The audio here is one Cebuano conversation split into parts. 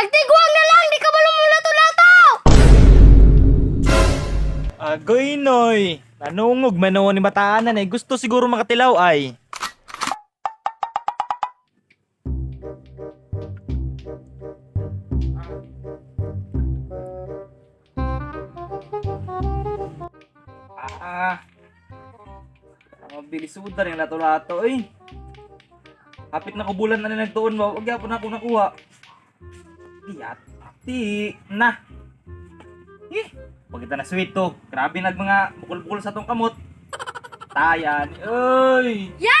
Nagtiguang na lang, di ka ba lumulato-lato? Agoy noy. Nanungog man ni bataanan eh. Gusto siguro makatilaw ay. Ah. Mabilis sudar yung lato-lato eh. Hapit na kubulan na nagtuon mo. Huwag yapon na ako nakuha. Di ati na. Eh, pagkita na sweet to. Grabe nag mga bukol-bukol sa tong kamot. Tayan. Uy! Ya!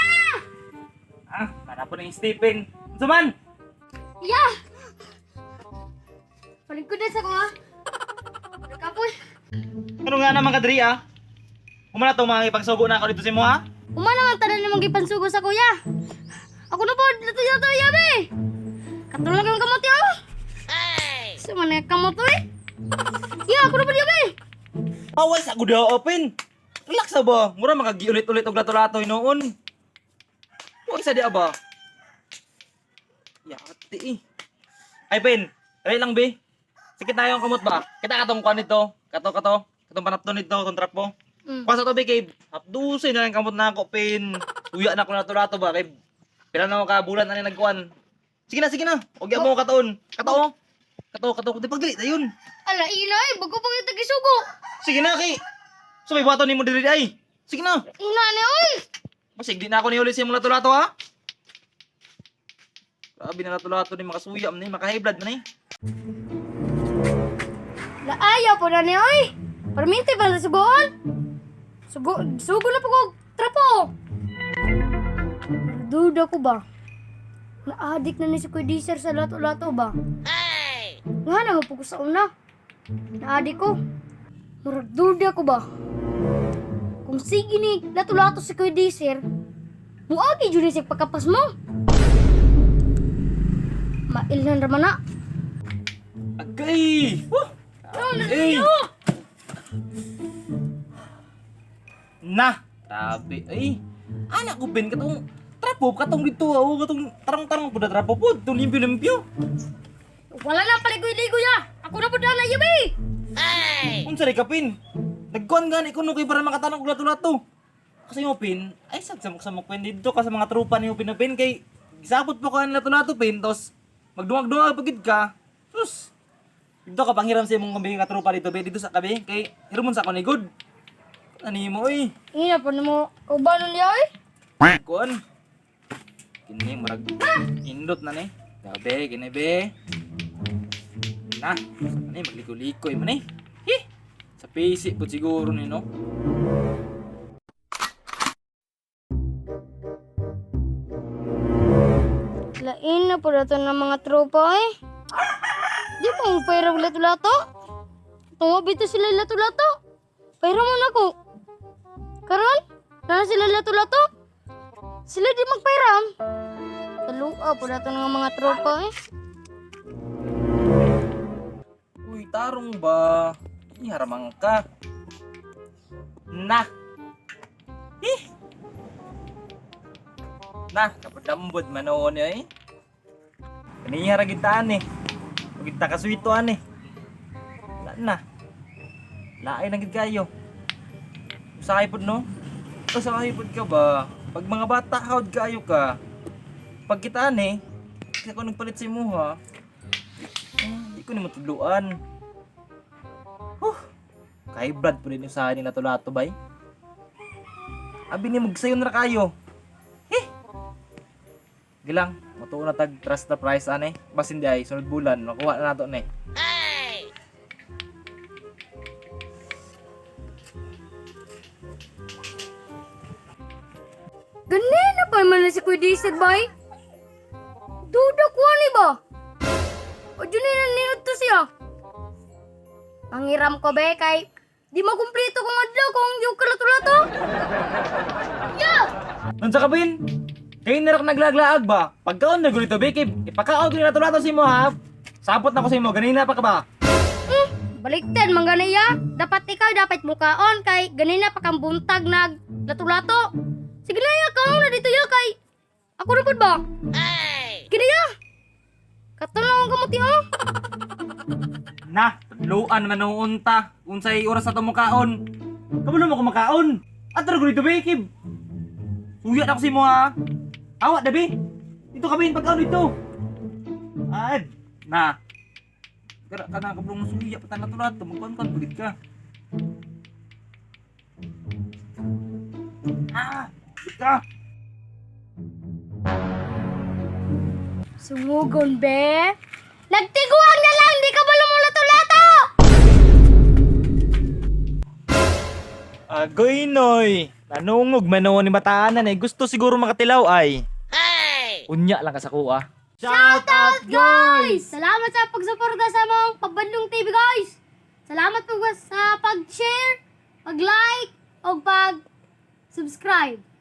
Ah, para po na yung Stephen. Unsa man? Ya! Palingkod na sa ko ha. Nagkapoy. Ano nga naman kadri ah? Kumana to mga ipagsugo na ako dito sa imo ah? Uma naman tanan namang gipansugo sa kuya. Ako na po, lato-lato ya be. Katulong kang kamot ya. Ay! Sa man kamot oy. Ya, ako na po ya be. Paway sa ako daw open. Relax sa ba? Mura makagiulit-ulit og lato-lato hinuon. Huwag sa di ba? Yati eh. Ay Ben, dali lang be. Sige tayo ang kamot ba? Kita katong kuan nito. Kato kato. Katong panapto nito, katong trapo. Kuha sa tubig kay hapdusay na lang kamot na ako pin. Uya na ako lato-lato ba kay pila na ako ka bulan na ni nagkuan. Sige na, sige na. Huwag mo kataon. Katao. Kato, kato. Di pagdali dayon. Ala, ina eh, bago pa kita gisugo. Sige na kay. So may buhaton nimo diri ay. Sige na. Ina ni oy. Basig di na ako ni uli sa imong lato-lato ha. Grabe na lato-lato ni makasuya man ni makahiblad man ni. Laayaw po na ni oy. Permite ba sa sugoon? Sugo, sugo na po ko trapo. Duda ko ba? Naadik na ni si Kuya Diesel sa lato-lato ba? Ay! Nga na po ko sa una. Naadik ko. Murag duda ko ba? Kung sige ni lato-lato si Kuya Diesel, muagi jud ni siya pagkapas mo. Mailhan raman na. Agay! Woo! Ay! Na! Grabe ay. Anak ko Ben katong trapo katong dito oh katong tarang-tarang pud na trapo pud tong limpyo-limpyo. Wala na paligoy-ligoy ya. Ako na po na na yabi. Unsa ray kapin? Nagkuan gani ko no kay para makatanong og lato-lato. Kasi mo pin, ay sad samok-samok pin dito ka sa mga tropa nimo pin pin kay gisabot po ka ang lato-lato pin tos magduwag-duwag pagid ka. Sus. Dito ka panghiram sa imong kambi ka tropa dito be dito sa kabi kay hiramon sa ako ni good. Ani mo oy. Ina po nimo kaubanon niya oy. Kuan. Kini murag indot na ni. Gabi kini be. Na, sa ni magliko-likoy man ni. Hi. Sa PC pud siguro ni no. Lain na po dato ng mga tropa eh. Di pa mo pera og lato-lato. Tungo bito sila lato-lato. Pera mo na ko. Karon, na sila lato-lato. Sila di magpairam. Talua po dato ng mga tropa eh. Uy, tarong ba? Iharamang ka. Na. Eh. Na, kapadambod man noon eh. Kaniya ra gitaan eh. Ug kita kaswito eh. Wala na. Lain na gid kayo. Usahay pod no? Usahay pod ka ba? Pag mga bata hawd kayo ka. Pag kitaan eh, kasi ako nagpalit sa imuha. Di ko nimo tudluan. Huh. Kay Brad po din usahay ni lato-lato bay. Abi ni magsayon ra kayo. Eh. Gilang, matuon na tag trust the price ane. Basin di ay sunod bulan makuha na nato ni. Ganina pa man na si Kuya Diesel bay. Duda ko ani ba? O dyan na nanonood to siya. Pangiram ko be kay di mo kumplito kung adlaw kung yung kalato-lato. Ya! Unsa ka bin? Kay narak naglaglaag ba? Pagkaon na gulito bikib, ipakaon ko ni lato-lato sa imo ha. Sapot na ko sa imo ganina pa ka ba? Baliktad man gani ya. Dapat ikaw dapat mukaon kay ganina pa kang buntag nag lato-lato. Sige na ya, kaon na dito ya kay ako na pud ba? Ay! Kini ya. Katulong ang kamuti oh. Na, tudluan man noon ta. Unsay oras na to mukaon. Kabalo mo ko makaon. Ato ra dito be, Kib. Suya na ko si mo ha. Awa dabi. Dito kami pagkaon dito. Ad, na. Kara kana kablong suya pa tanan to magkuan pagid ka. Ah, ka. Sumugon, be. Nagtiguang na lang, di ka ba lumulato-lato? Agoy noy. Nanungog man ni mataanan eh. Gusto siguro makatilaw ay. Hey! Unya lang ka sa kuha. Shout out, guys! Salamat sa pagsuporta sa mong Pabandong TV, guys! Salamat po sa pag-share, pag-like, o pag-subscribe.